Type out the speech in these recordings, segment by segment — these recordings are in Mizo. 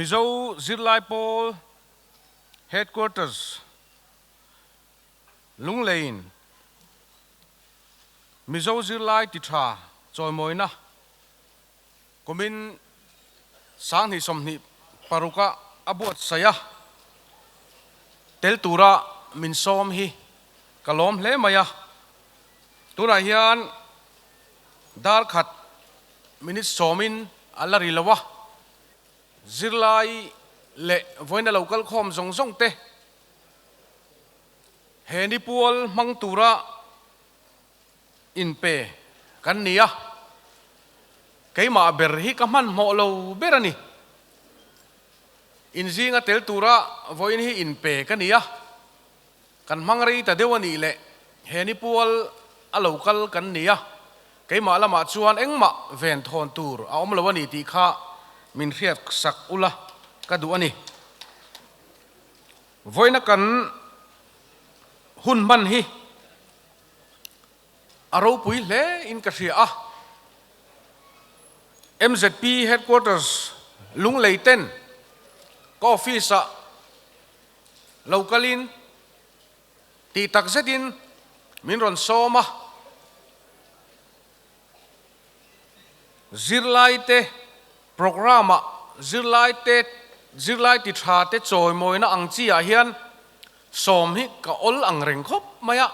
Mizo Zirlai Pawl Headquarters Lungleiin Mizo Zirlai Titha Chawimawina kumin 2026 a a buatsaih a, tel tura min sawm hi ka lawm hle mai a. Tunah hian dar khat minute sawmin a la ri lo a, zirlai leh vawiina lo kal khawm zawng zawng te he ni pual hmang tura inpe kan ni a, keimah ber hi ka hmanhmawh lo ber a ni. Inzinga tel tura vawiin hi inpe ka ni a. Kan hmang rei ta deuh a nih leh he ni pual a lo kal kan ni a, keimah lamah chuan engmah ven thawn tur a awm lo a ni tih kha min hriat sak ula ka duh a ni. Vawiina kan hun hman hi a ropui hle in ka hria a, MZP Headquarters Lunglei ten ka office ah Lo kalin tih tak zetin min rawn sawm a, zirlaite programme-ah zirlaite zirlai ti tha te chawimawina ang chi ah hian sawm hi ka awl ang reng khawp mai a,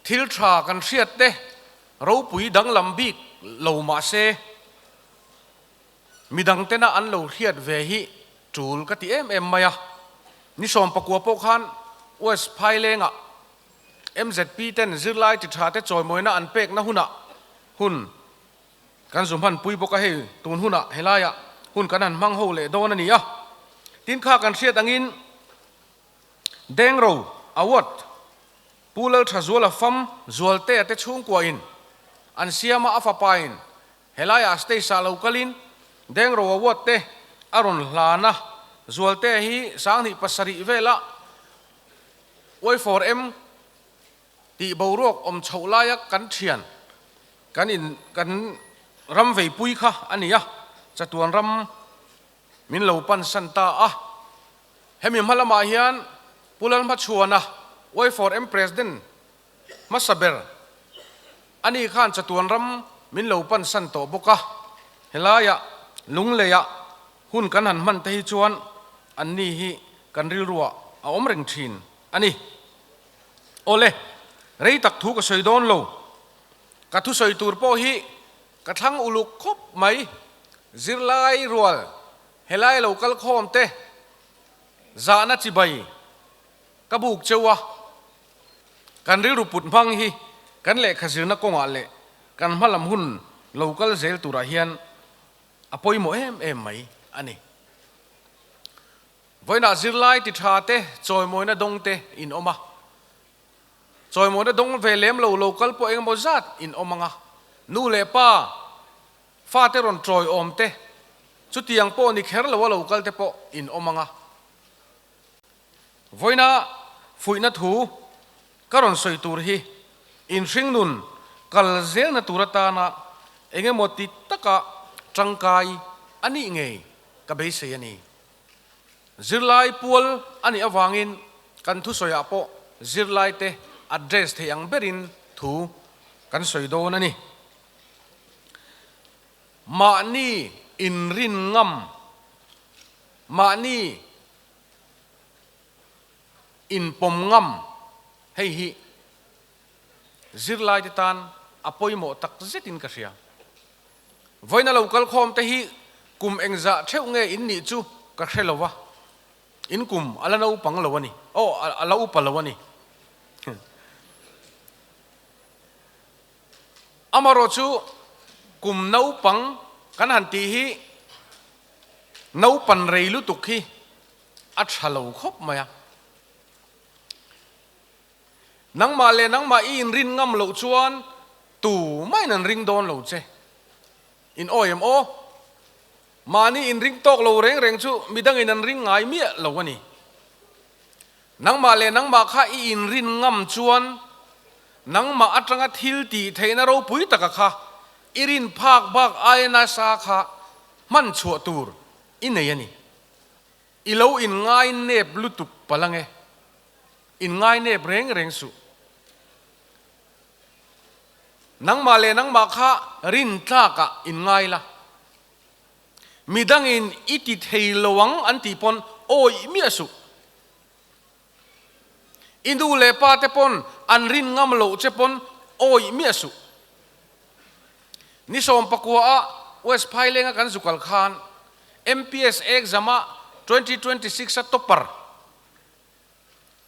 thil tha kan hriat te ropui danglam bik lo mah se Midang tena an lo hriat ve hi tul ka ti em em mai a. Ni 19 pawh khan West Phailengah MZP ten zirlai ti tha te chawimawina an pekna hunah hun kan zu hmanpui bawk a, hei tun hunah helaiah hun kan han hmang ho leh dawn a ni a. Tin kha kan hriat angin Dengro Award Pu Lalthazuala fam Zualtea te chhungkuain an siam a, a fapain Helaiah stage ah lo kalin Dengro Award te a rawn hlan a, Zualte hi 2007 vela Y4M tih boruak awm chhoh laia kan thian kan in kan ram veipui kha a ni a, chatuan ram min lo pan san ta a. Hemi hma lamah hian Pu Lalhmachhuana Y4M President hmasa ber ani khan chatuan ram min lo pan san tawh bawk a, helaiah Lungleiah hun kan han hman te hi chuan anni hi kan rilruah a awm reng thin a ni. Awle, rei tak thu ka sawi dawn lo, ka thusawi tur pawh hi ka thlang uluk khawp mai, zirlai rual helai lo kal khawm te zahna chibai ka buk cheu a, Kan rilru put hmang hi kan lehkha zirna kawngah leh kan hmalam hun lo kal zel turah hian a pawimawh em em mai a ni. Vawiinah zirlai ti tha te, chawimawina dawng te in awm a. Chawimawina dawng ve lem lo lo kal pawh engemaw zat in awm ang a. Nu leh pa, fate rawn tawiawm te, chutiang pawh ni kher lo a lo kal te pawh in awm ang a. Vawiina fuihna thu ka rawn sawi tur hi inhring nun kal zelna tur atana eng emaw ti taka tangkai a nih ngei ka beisei a ni. Zirlai pual a nih avangin kan thusawiah pawh zirlaite address thei ang berin thu kan sawi dawn a ni. Mahni inrin ngam, mahni Inpawm ngam, hei hi zirlaite tan a pawimawh tak zetin ka hria. Vawiina lo kal khawm te hi kum engzah theuh nge in nih chu ka hre lo va, in kum a la naupang lo a ni, aw a la upa lo a ni. Amarawh chu kum naupang kan han tih hi naupan rei lutuk hi a tha lo khawp mai a. Nangmah leh nangmah i inrin ngam loh chuan tu mahin an ring dawn lo che. In awi em aw? Mahni inring tawk lo reng reng chu midangin an ring ngai miah lo a ni. Nangmah leh nangmah kha i inrin ngam chuan nangmah atanga thil tih theihna ropui taka kha i rin phak bak aia nasa kha hman chhuah tur. I nei a ni. I lo inngai nep lutuk palh ange. Inngai nep reng reng suh. Nangmah leh nangmah kha rintlakah inngai la. Midangin i ti thei lo ang an tih pawn awih miah suh. I nu leh pa te pawn an rin ngam loh che pawn awih miah suh. Ni 19 ah West Phailenga kan zukal khan MPS exam ah 2026 a topper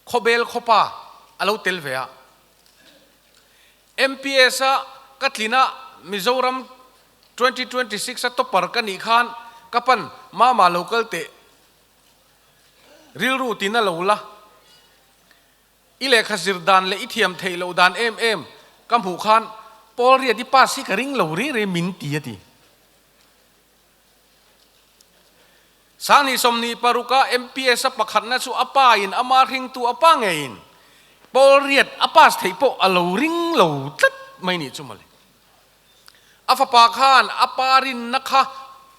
Khawbel khawpa a lo tel ve a. MPS a ka tlin a Mizoram 2026 a topper ka nih khan ka pan mama lo kal teh Rilru tin a lo la. I lehkha zir dan leh i thiam theih loh dan em em ka hmuh khan Paul Riat i pass hi ka ring lo rih rih min ti a ti. 2026 a MPS a pakhatna chu a pa in ama hringtu a pa ngeiin Paul Riat a pass theih pawh a lo ring lo tlat mai nih chu mawle. A fapa khan a pa rinna kha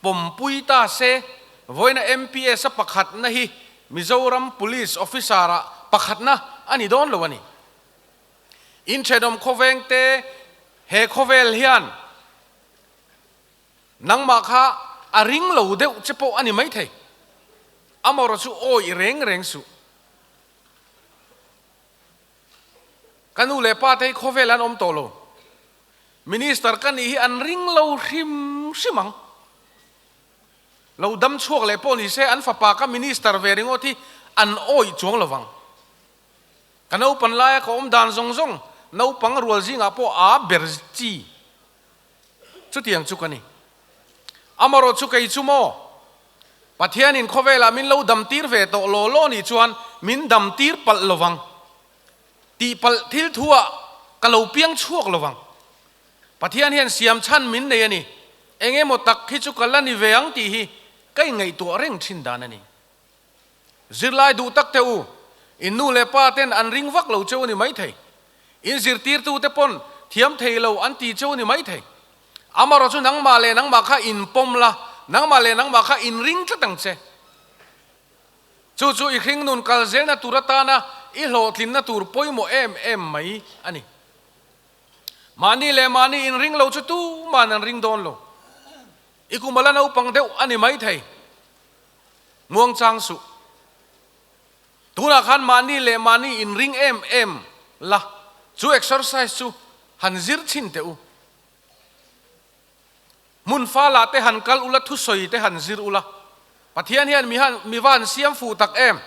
pawmpui ta se, vawiina MPS a pakhatna hi Mizoram Police Officer-ah pakhatna a ni dawn lo a ni. Inthenawm khawvengte he khawvel hian nangmah kha a ring lo deuh che pawh a ni maithei. Amaherawhchu chu awih reng reng suh. Ka nu leh pa te hi khawvel an awm tawh lo. Minister ka nih hi an ring lo hrim hrim ang. Lo dam chhuak leh pawh ni se an fapa ka minister ve ringawt hi an awih chuang lo vang. Ka naupan laia ka awm dan zawng zawng naupang rual zingah pawh aa ber chi. Chutiang chu ka ni. Amaherawh chu kei chu maw? Pathianin khawvelah min lo damtir ve tawh law law nih chuan min damtir palh lo vang. Tihpalh thil thuah ka lo piang chhuak lo vang. Pathian hian siam chhan min nei a ni. Eng emaw tak hi chu ka la ni ve ang tih hi ka inngaihtuah reng thin dan a ni. Zirlai duh tak teh u, in nu leh pa ten an ring vak lo cheu a ni maithei. In zirtirtute pawn thiam thei lo an ti cheu a ni maithei. Amaherawh chu nangmah leh nangmah kha in pawm la, nangmah leh nangmah kha in ring tlat ang che. Chu chu i hringnun kal zelna tur atana i hlawhtlinna tur pawimawh em em mai a ni. Mahni leh mahni in ring lo chu tuman an ring dawn lo. I kum ala naupang deuh a ni maithei. Muangchang suh. Tunah khan mahni leh mahni in ring em em la, chu exercise chu han zir chhin teh u. Hmun fala te han kal ula, thusawi te han zir ula. Pathian hian mi han mi va han siam fuh tak em?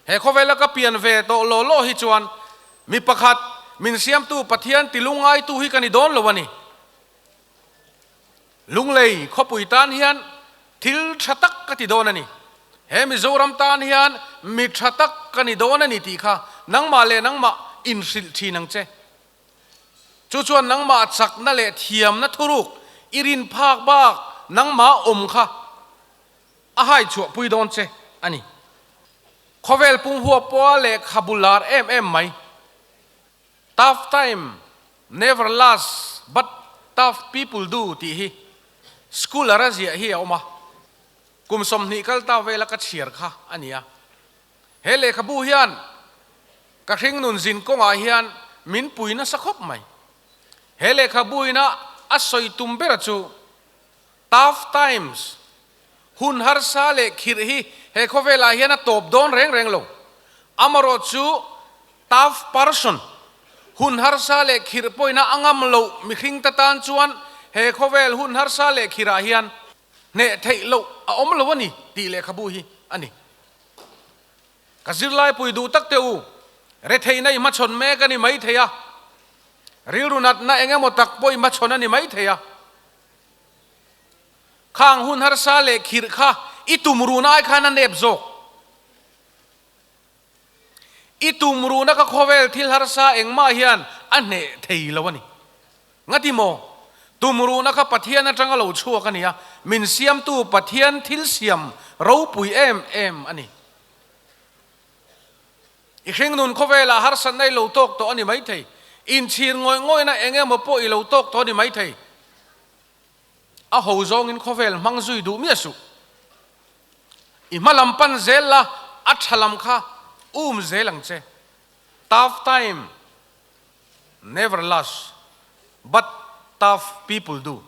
He khawvela ka pian ve tawh law law hi chuan mi pakhat min siamtu Pathian ti lungngaitu hi ka ni dawn lo a ni. Lunglei khawpui tan hian thil tha tak ka ti dawn a ni. He Mizoram tan hian mi tha tak ka ni dawn a ni tih kha nangmah leh nangmah inhrilh thin ang che. Chu chuan nangmah chakna leh thiamna thuruk i rin phak bak nangmah awm kha a hai chhuahpui dawn che a ni. Khawvel pumhua pawha lehkhabu lar em em mai. Tough time never last but tough people do tih hi school-a ra ziah hi a awm a, kum 20 kal ta vela ka chhiar kha a ni a. He lehkhabu hian ka hringnun zin kawngah hian min pui nasa khawp mai. He lehkhabu ina a sawi tum bera chu tough times, hun harsa leh khirh hi he khawvelah hian a tawp dawn reng reng lo. Amaherawh chu tough person, hun harsa leh khirh pawhina a ngam loh mihring ta tan chuan he khawvel hun harsa leh khirhah hian hneh theih loh a awm lo a ni tih lehkhabu hi a ni. Ka zirlaipui duh tak teh u, retheihna i hmachhawn mek a ni maithei a, rilru natna eng emaw tak pawh i hmachhawn a ni maithei a. Khang hun harsa leh khirh kha i tum runa ai khan a nep zawk. I tum runa ka khawvel thil harsa engmah hian a hneh thei lo a ni. Ngati maw? Tum runa kha Pathian atanga lo chhuak a ni a, min siamtu Pathian thil siam ropui em em a ni. I hringnun khawvelah harsatna i lo tawk tawh a ni maithei. Inchhir ngawih ngawihna eng emaw pawh i lo tawk tawh a ni maithei. A ho zawngin khawvel hmang zui duh miah suh. I hma lam pan zel la, a tha lam kha um zel ang che. Tough time never last but tough people do.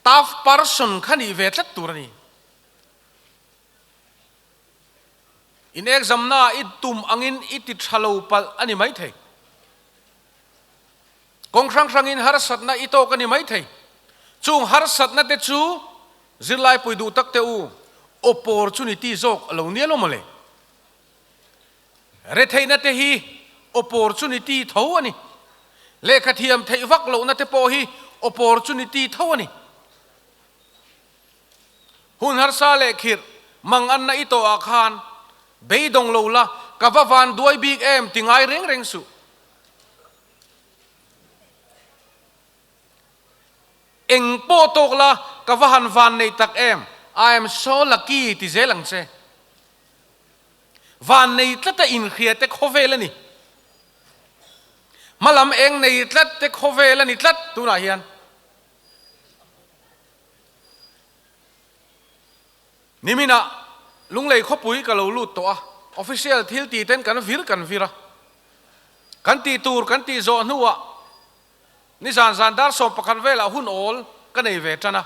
Tough person kha nih ve tlat tur a ni. In exam na i tum angin i ti tha lo palh a ni maithei. Kawng hrang hrangin harsatna i tawk a ni maithei. Chung harsatna te chu zirlai pui duh tak te u, opportunity zawk a lo nia lo mawle. Retheihna te hi opportunity tho a ni. Lehkha thiam theih vak lohna te pawh hi opportunity tho a ni. Hun harsa leh khirh mang anna i tawh ah khan beidawng lo la, ka va van duai bik em ti ngai reng reng suh. Eng pawh tawk la, ka va han van nei tak em, I am so lucky ti zel ang che. Van nei tlata inhria te khawvel a ni. Hmalam eng nei tlat te khawvel a ni tlat tunah hian. Niminah Lunglei khawpui ka lo lut tawh a, official thil ti ten kan vir kan vir a. Kan tih tur kan tih zawh hnuah nizan zan dar 11 velah hun awl ka nei ve tan a.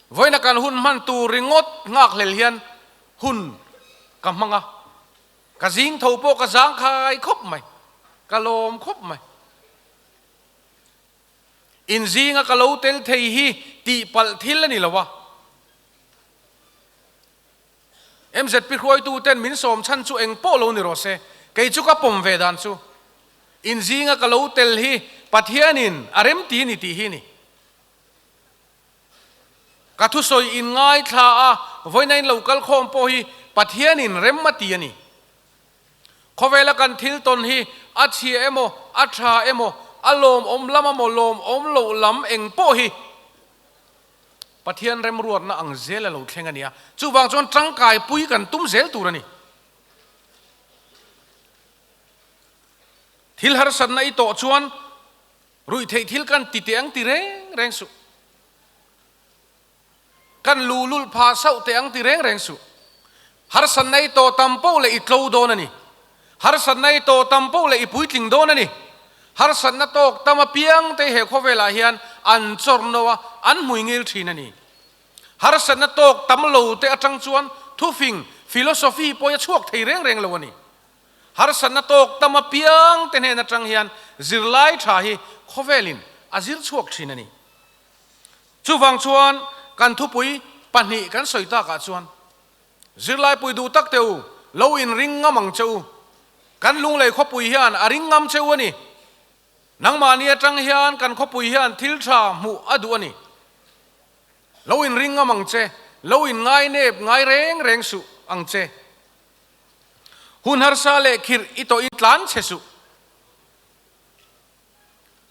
Vawiina kan hun hman tur ringawt nghakhlel hian hun ka hmang a, ka zing tho pawh ka zangkhai khawp mai, ka lawm khawp mai. Inzinga ka lo tel thei hi tihpalh thil a ni lo a. MZP hruaitu ten min sawm chhan chu eng pawh lo ni rawh se, kei chu ka pawm ve dan chu inzinga ka lo tel hi Pathianin a remti ni tih hi a ni. Ka thusawi in ngaithla a, vawiina in lo kal khawm pawh hi Pathianin rem a ti a ni. Khawvela kan thil tawn hi a chhia emaw, a tha emaw, a lawmawm lam emaw, lawmawm loh lam eng pawh hi Pathian remruatna ang zel a lo thleng a nia. Chuvang chuan tangkaipui kan tum zel tur a ni. Thil harsatna i tawh chuan Ruih theih thil kan ti teh ang ti reng reng suh. Kan luhlulh phah sauh teh ang ti reng reng suh. Harsatna i tawh tam poh leh i tlo dawn a ni. Harsatna i tawh tam poh leh i puitling dawn a ni. Harsatna tawk tam apiang te he khawvelah hian an chawr no a, an hmui ngil thin a ni. Harsatna tawk tam lo te atang chuan thufing, philosophy, pawh a chhuak thei reng reng lo a ni. Harsatna tawk tam apiang te hnen atang hian zirlai tha hi khawvelin a zir chhuak thin a ni. Chuvang chuan kan thupui pahnih kan sawi takah chuan zirlai pui duh tak te u, lo inring ngam ang che u. Kan Lunglei khawpui hian a ring ngam che u a ni. Nangmahni atang hian kan khawpui hian thil tha hmuh a duh a ni. Lo inring ngam ang che, lo inngainep ngai reng reng suh ang che. Hun harsa leh khirh i tawh in tlan che suh.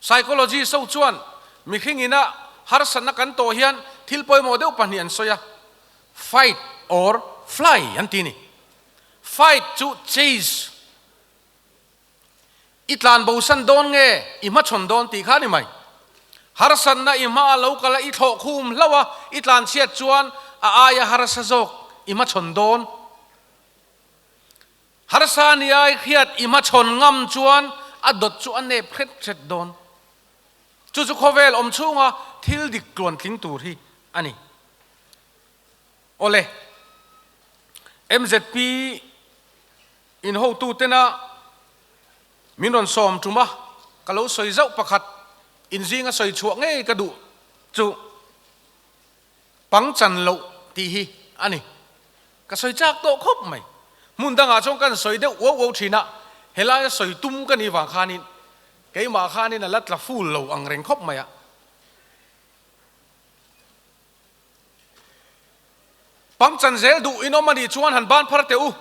Psychology so chuan mihring ina harsatna kan tawh hian thil pawimawh deuh pahnih an sawi a, fight or fly an ti ni. Fight chu chase, i tlan bosan dawn nge i hmachhawn dawn tih kha a ni mai. Harsatna i hma a lo kal a i thlawh khum hlauh a, i tlan chhiat chuan a aia harsa zawk i hmachhawn dawn. Harsa nia i hriat i hmachhawn ngam chuan a dawt chu a nep hret hret dawn. Chu chu khawvel awm chhunga thil dik tluantling tur hi a ni. Awle, MZP in hotutena min rawn sawm tum a, ka lo sawi zauh pakhat inzinga sawi chhuah ngei ka duh chu pangchan loh tih hi a ni. Ka sawi chak tawh khawp mai. Hmun dangah chuan kan sawi deuh uau uau thin a, helaia sawi tum ka nih vang khanin keimah khanin a la tla ful lo ang reng khawp mai a. Pangchan zel duh in awm a nih chuan han ban phar teh u.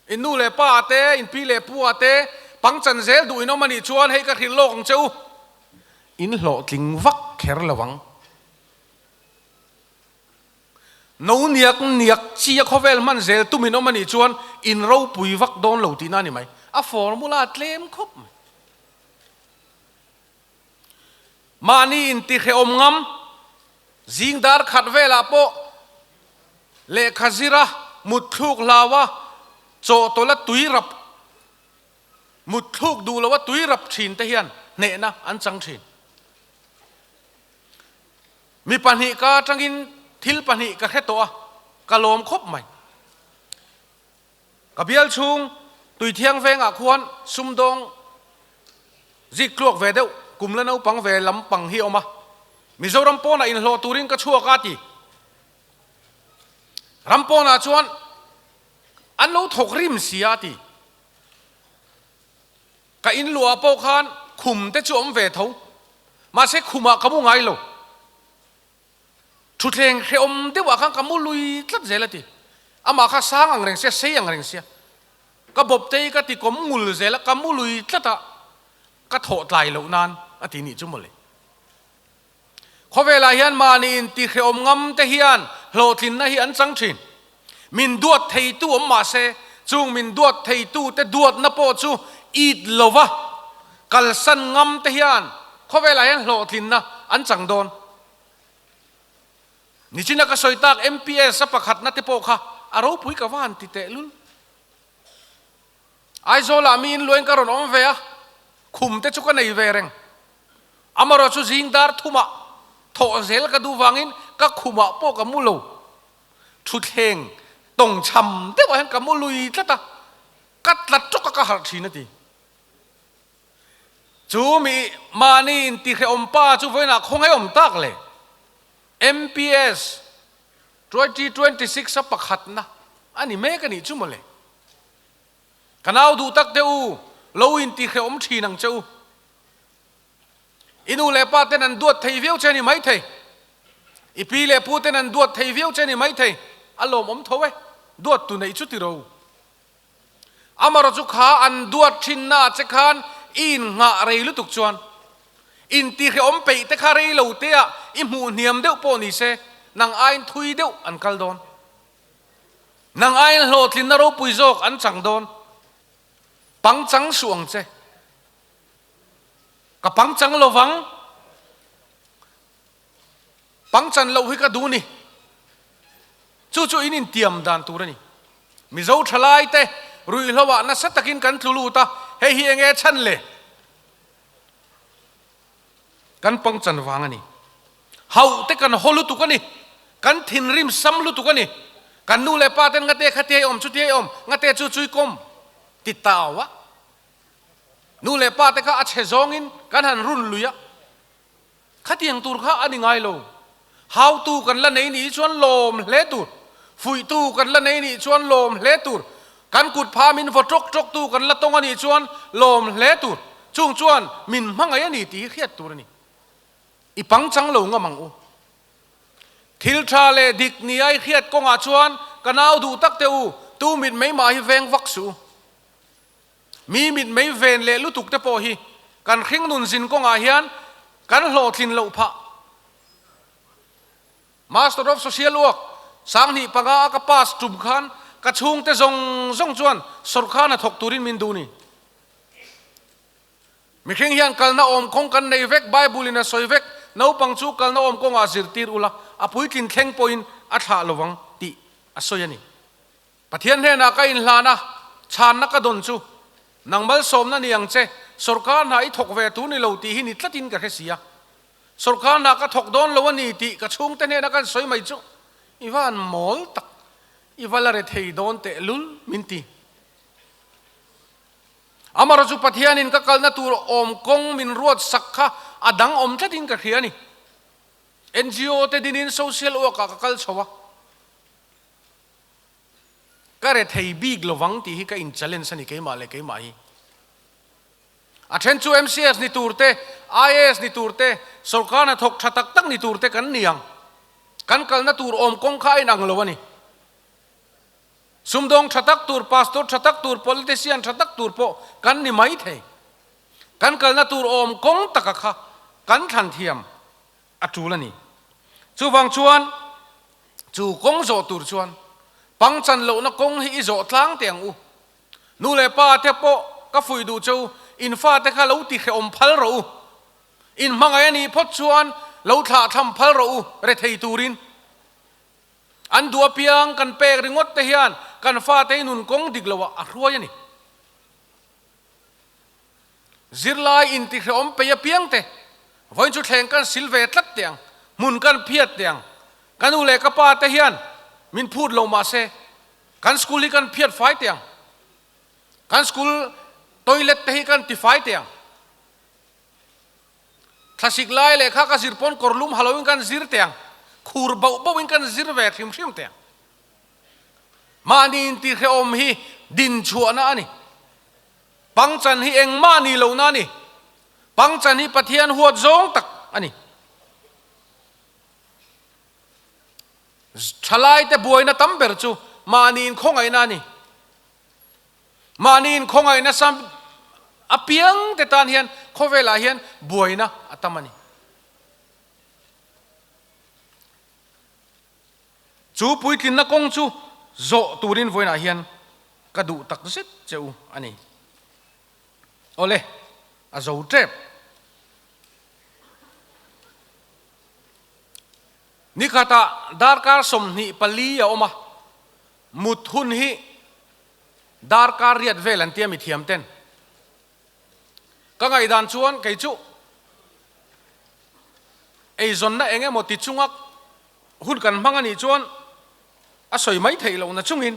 In nu leh pa ah te, in pi leh pu ah te pangchan zel duh in awm a nih chuan hei ka hrilh lawk ang che u. In hlawhtling vak kher lo ang. No niak niak chi a khawvel hman zel tum in awm a nih chuan in ropui vak dawn lo tihna a ni mai. A formula a tlem khawp mai. Mahni intihrehawm ngam, zing dar khat velah pawh Lehkha zira mutthluk hlaua chawhtawlha tui rap mutthluk duh loa tui rap thin te hian hnehna an chang thin. Mi pahnih ka atangin thil pahnih ka hre tawh a, ka lawm khawp mai. Ka bial chhung Tuithiang vengah khuan sumdawng zik tluak ve deuh kum la naupang ve lampang hi a awm a, Mizoram pawnah inhlawh turin ka chhuak a ti. Ram pawnah chuan an lo thawk rim si a ti. Ka in luah pawh khan khum te chu awm ve tho, mahse khumah ka mu ngai lo. Thutthleng hrehawm deuhah khan ka mu lui tlat zel a ti. Amah kha sang ang reng sia, sei ang reng sia. Ka bawp te hi ka ti kawm ngul zel a, ka mu lui tlat a, ka thawh tlai loh nan a ti nih chu mawle. Khawvelah hian mahni inti hrehawm ngam te hian hlawhtlinna hi an chang thin. Min duat theitu awm mah se, chung min duat theitu te duatna pawh chu it lova kalsan ngam te hian khawvelah hian hlawhtlinna an chang dawn. Nichina ka sawi tak MPS a pakhatna te pawh kha a ropui ka va han ti teh lul. Aizawlah mi inluain ka rawn awm ve a, khum te chu ka nei ve reng. Amarawh chu zing dar thumah thawh zel ka duh vangin ka khumah pawh ka mu lo. Thutthleng tawng chham deuhah hian ka mu lui tlat a, ka tla tawk a ka harh thin a ti. Chu mi mahni intihrehawm pa chu vawiinah khawngaih awm tak le? MPS 2026 a pakhatna a ni mek a nih chu mawle. Ka nau duh tak teh u, lo intihrehawm thin ang che u. I nu leh pa ten an duat thei viau che a ni maithei. I pi leh pu ten an duat thei viau che a ni maithei. A lawmawm tho e, duat tu neih chu ti ro. Amarawh chu kha an duat thinna ah che khan i innghah rei lutuk chuan intihrehawm peih te kha rei lo te ah i hmuh hniam deuh pawh ni se nang aiin thui deuh an kal dawn. Nang aiin hlawhtlinna ropui zawk an chang dawn. Pangchang suh ang che. Ka pangchang lovang. Pangchan loh hi ka duh ni. Chu chu in intiam dan tur a ni. Mizo thalai te ruihhlo ah nasa takin kan tlu lut a, hei hi enge chhan le? Kan pangchan vang a ni. Hauh te kan haw lutuk a ni. Kan thinrim sam lutuk a ni. Kan nu leh pa ten ngate khatia i awm chutia i awm, ngate chu chui kawm ti tau a. Nu leh pa te kha a chhe zawngin kan han run lui a. Khatiang tur kha a ni ngai lo. Hautu kan la nei nih chuan lawm hle tur. Fuihtu kan la nei nih chuan lawm hle tur. Kan kut pha min vaw tawk tawk tu kan la tawng a nih chuan lawm hle tur. Chung chuan min hmangaih a ni tih hi hriat tur a ni. I pangchang lo ngam ang u. Thil tha leh dik ni a i hriat kawngah chuan ka nau duh tak teh u, tu mit mei mah hi veng vak suh u. Mi mit mei ven leh lutuk te pawh hi kan hringnun zin kawngah hian kan hlawhtlin loh phah. Master of Social Work sanghnih panga a ka pass tum khan ka chhungte zawng zawng chuan sawrkar hna thawk turin min duh ni. Mihring hian kalna awm kawng kan nei vek, Bible in a sawi vek, naupang chu kalna awm kawngah zirtir ula, a puitlin thleng pawhin a thlah lovang tih a sawi a ni. Pathian hnenah ka inhlan a, chhanna ka dawn chu, Nang malsawmna ni ang che, sawrkar hna i thawk ve tur ni lo tih hi ni tlatin ka hre si a. Sawrkar hna ka thawk dawn lo a ni tih ka chhungte hnena kan sawi mai chu, I va han mawl tak, i va la re thei dawn teh lul min ti. Amarawh chu Pathianin ka kalna tur awm kawng min ruat sak kha a dang awm tlatin ka hria a ni. NGO te dinin social work ah ka kal chho a. Ka re thei bik lovang tih hi ka in challenge a ni keimah leh keimah hi. A then chu MCS ni tur te, IAS ni tur te, sawrkar hnathawk tha tak tak ni tur te kan ni ang. Kan kalna tur awm kawng kha a inang lo a ni. Sumdawng tha tak tur, pastor tha tak tur, politician tha tak tur pawh kan ni mai thei. Kan kalna tur awm kawng taka kha kan thlan thiam a tul a ni. Chuvang chuan chu kawng zawh tur chuan pangchan lohna kawng hi i zawh tlang teh ang u. Nu leh pa te pawh ka fuih duh che u, in fate kha lo ti hrehawm phal rawh u. In hmangaih a nih phawt chuan lo thlah tham phal rawh u rethei turin. An duh apiang kan pek ringawt te hian kan fate hi nun kawng dik loah a hruai a ni. Zirlai intihrehawm pei apiang te, vawiin chu thleng kan sil ve tlat teh ang, hmun kan phiat teh ang. Ka nu leh ka pa te hian min phut lo mah se, kan school hi kan phiat fai teh ang. Kan school toilet te hi kan ti fai teh ang. Thlasik lai lehkha ka zir pawn kawr lum ha loin kan zir teh ang, khur bauh bauhin kan zir ve hrim hrim teh ang. Mahni intihrehawm hi din chhuahna a ni. Pangchan hi engmah ni lohna a ni. Pangchan hi Pathian huat zawng tak a ni. Thalaite buaina tam ber chu mahni inkhawngaihna a ni. Mahni inkhawngaihna sam apiang te tan hian khawvelah hian buaina a tam a ni. Chu puitlinna kawng chu zawh turin vawiinah hian ka duh tak zet che u a ni. Awle, a zo tep. Nikhatah darkar 24 a awm a, mut hun hi darkar riat vel an tia mithiam ten. Ka ngaihdan chuan kei chu eizawnna eng emaw ti chunga hun kan hmang a nih chuan a sawi mai theih lohna chungin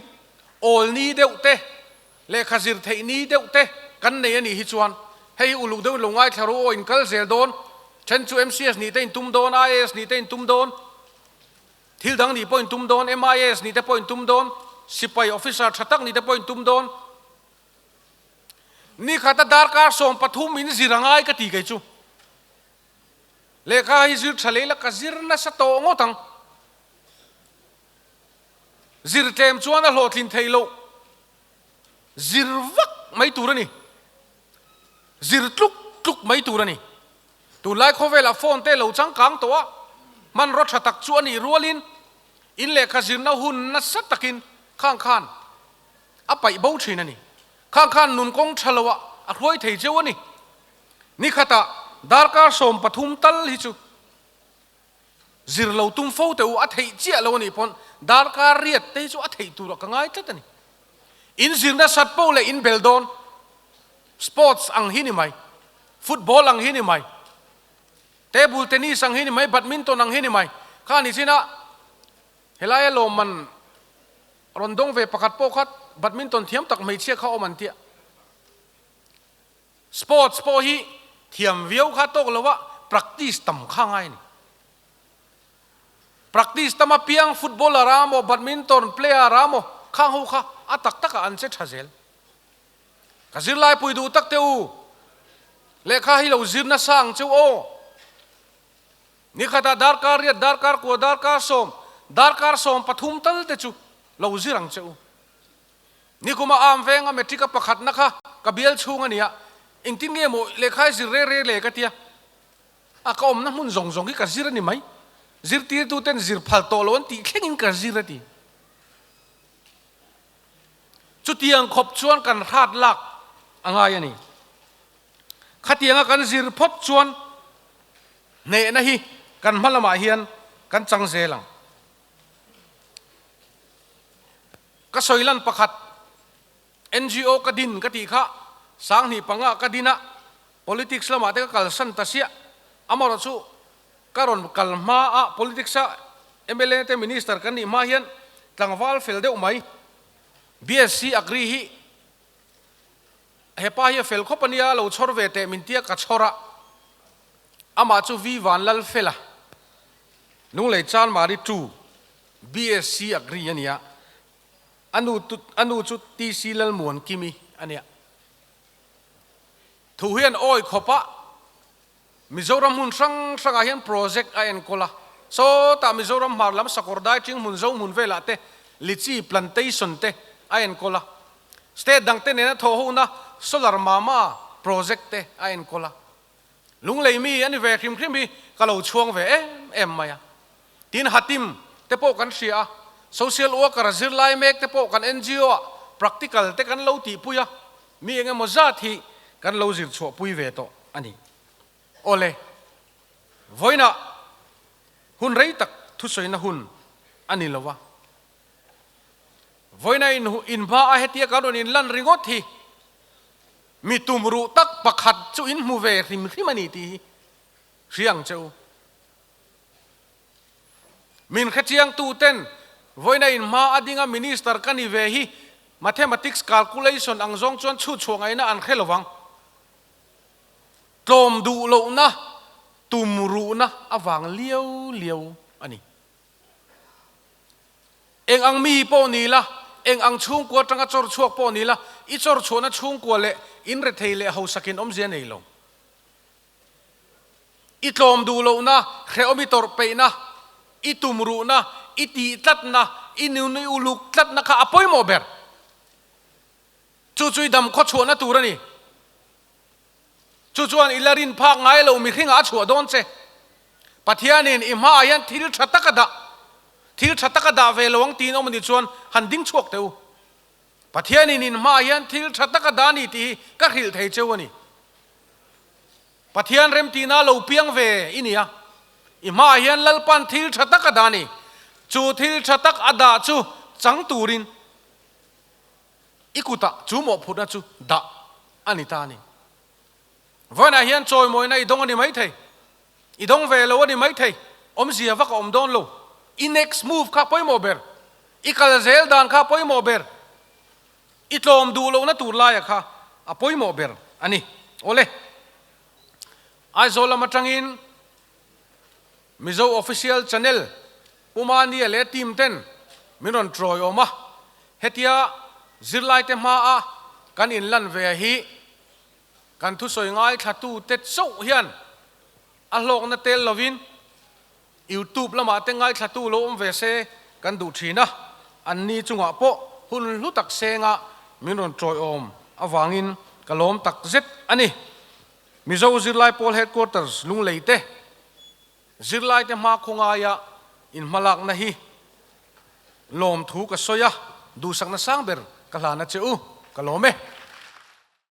awl ni deuh te, lehkha zir theih ni deuh te kan nei a nih hi chuan hei hi uluk deuhin lo ngaithla ru aw in kal zel dawn, then chu MCS nih te in tum dawn, IAS nih te in tum dawn, thil dang nih pawh in tum dawn, MIAS nih te pawh in tum dawn, sipai officer tha tak nih te pawh in tum dawn. Nikhata darkar 13 in zir a ngai ka ti kei chu. Lehkha hi zir tha leh ila ka zir nasa tawh ngawt ang. Zir tlem chuan a hlawhtlin theih loh. Zir vak mai tur a ni. Zir tluk tluk mai tur a ni. Tunlai khawvelah phone te lo changkang tawh a, hmanraw tha tak chu a nih rualin in lehkha zirna hun nasa takin khang khan a paih bo thin a ni. Khang khan nun kawng tha loah a hruai thei cheu a ni. Nikhatah darkar 13 tal hi chu zir lo tum fo teh u, a theih chiah lo a nih pawn darkar riat te hi chu a theih turah ka ngai tlat a ni. In zir nasat poh leh in bel dawn, sports ang hi ni mai, football ang hi ni mai, table tennis ang hi ni mai, badminton ang hi ni mai. Kha ni chin a helaia lawmman rawn dawng ve pakhat pawh kha badminton thiam tak hmeichhia kha awm an tia. Sports pawh hi thiam viau kha tawk lo a, practice tam kha ngai a ni. Practice tam apiang footballer a maw, badminton player a maw, khang ho kha a tak takah an che tha zel. Ka zirlai pui duh tak teh u, lehkha hi lo zir nasa ang cheu aw. Nikhatah darkar riat, darkar kua, darkar sawm, darkar 13 tal te chu lo zir ang cheu. Nikuma am venga matric a pakhatna kha ka bial chhung a nia, engtin nge maw lehkha i zir re re le ka tia, a ka awmna hmun zawng zawng hi ka zir a ni mai, zirtirtu ten zir phal tawh lo an tih thlengin ka zir a ti. Chutiang khawp chuan kan hrat lak a ngai a ni. Khatianga kan zir phawt chuan hnehna hi kan hma lamah hian kan chang zel ang. Ka sawi lan pakhat, NGO ka din ka tih kha 2005 ka din a, politics lamah te ka kalsan ta siah. Amaherawh chu ka rawn kal hma a politics a mla te minister kan nih hma hian tlangval fel deuh mai BSc Agri hi hepa hi a fel khawp a nia, lo chhawr ve teh min tia ka chhawr a, amah chu V Vanlalfela Lunglei Chanmari 2 BSc Agri a nia, a nu a nu chu TC Lalmuankimi a nia. Thu hian awi khawp a, Mizoram hmun hrang hrangah hian project a enkawl a, sawtah Mizoram hmar lam Sakawr dai ṭing hmun zo hmun velah te litchi plantation te a enkawl a, state dangte nena thawhhona solar mama project te a enkawl a. Lunglei mi a ni ve hrim hrim hi ka lo chhuang ve em em mai a. Tin Hatim te pawh kan hria a, social worker zirlai mek te pawh kan NGO ah practical te kan lo tihpui a, mi eng emaw zat hi kan lo zir chhuahpui ve tawh a ni. Awle, vawiinah hun rei tak thusawina hun a ni lo a. Vawiina in in hma a hetia kan rawn in lan ringawt hi mi tum ruh tak pakhat chu in hmu ve hrim hrim a ni tih hi hria ang che u. Min hrechiangtu ten vawiina in hma a dinga Minister ka ni ve hi Mathematics calculation ang zawng chuan chhutchhuah ngaihna an hre lovang. Tlawm duh lohna, tum ruhna avang liau liau a ni. Eng ang mi pawh ni la, eng ang chhungkua atanga chawr chhuak pawh ni la, i chawr chhuahna chhungkua leh in rethei leh hausakin awmzia nei lo. I tlawm duh lohna, hrehawm i tawrh peihna, i tum ruhna, i tih tlatna, i nun i uluk tlatna kha a pawimawh ber. Chu chu i dam khawchhuahna tur a ni. Chu chuan i la rin phak ngai lo mihringah a chhuah dawn che. Pathianin i hmaah hian thil tha tak a dah, thil tha tak a dah ve lo ang tiin awm a nih chuan han ding chhuak teh u. Pathianin in hmaah hian thil tha tak a dah a ni tih hi ka hrilh thei cheu a ni. Pathian remtihna lo piang ve i ni a, i hmaah hian Lalpan thil tha tak a dah a ni. Chu thil tha tak a dah chu chang turin i kutah chu mawhphurhna chu dah a ni ta a ni. Vawiinah hian chawimawina i dawng a ni maithei, i dawng ve lo a ni maithei, awmzia vak a awm dawn lo. I next move kha pawimawh ber, i kal zel dan kha pawimawh ber, i tlawm duh lohna tur laia kha a pawimawh ber a ni. Awle, Aizawl lam atangin Mizo Official Channel Pu Mania leh team ten min rawn trawi awm a, hetia zirlaite hmaa kan inlan ve hi kan thusawi ngaithlatute chauh hian a hlawkna tel lovin YouTube lamah te ngaithlatu lo awm ve se kan duh thin a, anni chungah pawh hun hlu tak senga min rawn trawi awm avangin ka lawm tak zet a ni. Mizo Zirlai Pawl Headquarters Lunglei te Zirlaite hma khawngaia inhmalakna hi lawmthu ka sawi a, duhsakna sang ber ka hlan a che u, ka lawm e.